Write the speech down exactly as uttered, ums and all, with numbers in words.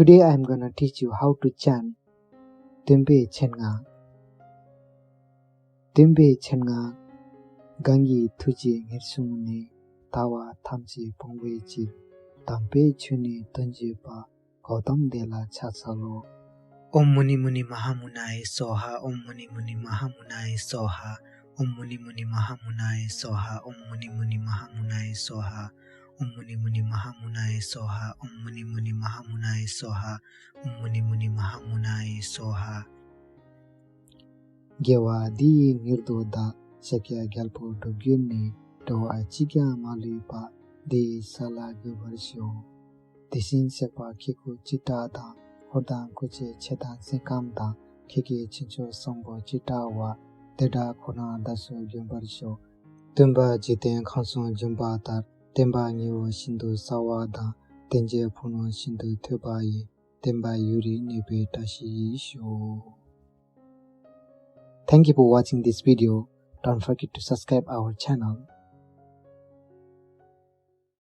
Today I am gonna teach you how to chant སྟོན་པའི་མཆན་ང་། སྟོན་པའི་མཆན་ང་། གང་གི་ཐུགས་རྗེ་ཉེར་བཟུང་ནས། ལྟ་བ་ཐམས་ཅད་སྤོང་བའི་ཕྱིར། དམ་པའི་ཆོས་ནི་སྟོན་བྱེད་པ། གོའུ་ཏམ་དེ་ལ་ཕྱག་འཚལ་ལོ། ཨོཾ་མུ་ནི་མུ་ནི་མ་ཧཱ་མུ་ན་ཡེ་སྭཱ་ཧཱ། ཨོཾ་མུ་ནི་མུ་ནི་མ་ཧཱ་མུ་ན་ཡེ་སྭཱ་ཧཱ། ཨོཾ་མུ་ནི་མུ་ནི་མ་ཧཱ་མུ་ན་ཡེ་སྭཱ་ཧཱ། ཨོཾ་མུ་ནི་མུ་ནི་མ་ཧཱ་མུ་ན་ཡེ་སྭཱ་ཧཱ། ཨོཾ་མུ་ནི་མུ་ནི་མ་ཧཱ་མུ་ན་ཡེ་སྭཱ་ཧཱ། ཨོཾ་མུ་ནི་མུ་ནི་མ་ཧཱ་མུ་ན་ཡེ་སྭཱ་ཧཱ། ཨོཾ་མུ་ནི་མུ་ནི་མ་ཧཱ་མུ་ན་ཡེ་སྭཱ་ཧཱ། དགེ་བ་འདི་ཡིས་མྱུར་དུ་བདག། ཤཱཀྱ་རྒྱལ་པོ་འགྲུབ་གྱུར་ནས། འགྲོ་བ་གཅིག་ཀྱང་མ་ལུས་པ། འདི་ཡི་ས་ལ་འགོད་པར་ཤོག། དེ་བཞིན་གཤེགས་པ་ཁྱེད་སྐུ་ཅི་འདྲ་དང་། འཁོར་དང་སྐུ་ཚེ་མཆོད་དང་སེམས་ཁམས་དང་། ཁྱེད་ཀྱི་ཕྱིན་ཅི་བསམ་པོ་ཅི་འདྲ་བ། དེ་འདྲ་ཁོ་ན་བདག་སོགས་འབྱོན་པར་ཤོག། སྟོན་པ་འཇིག་རྟེན་ཁམས་གསུམ་འབྱོན་པ་ལྟར། བསྟན་པ་ཉི་འོད་བཞིན་དུ་གསལ་བ་དང་། བསྟན་བཅོས་ཕུག་ནོར་བཞིན་དུ་ཐོས་པ་ཡིས། བསྟན་པ་ཡུན་རིང་གནས་པའི་བཀྲ་ཤིས་ཤོག། Thank you for watching this video. Don't forget to subscribe our channel.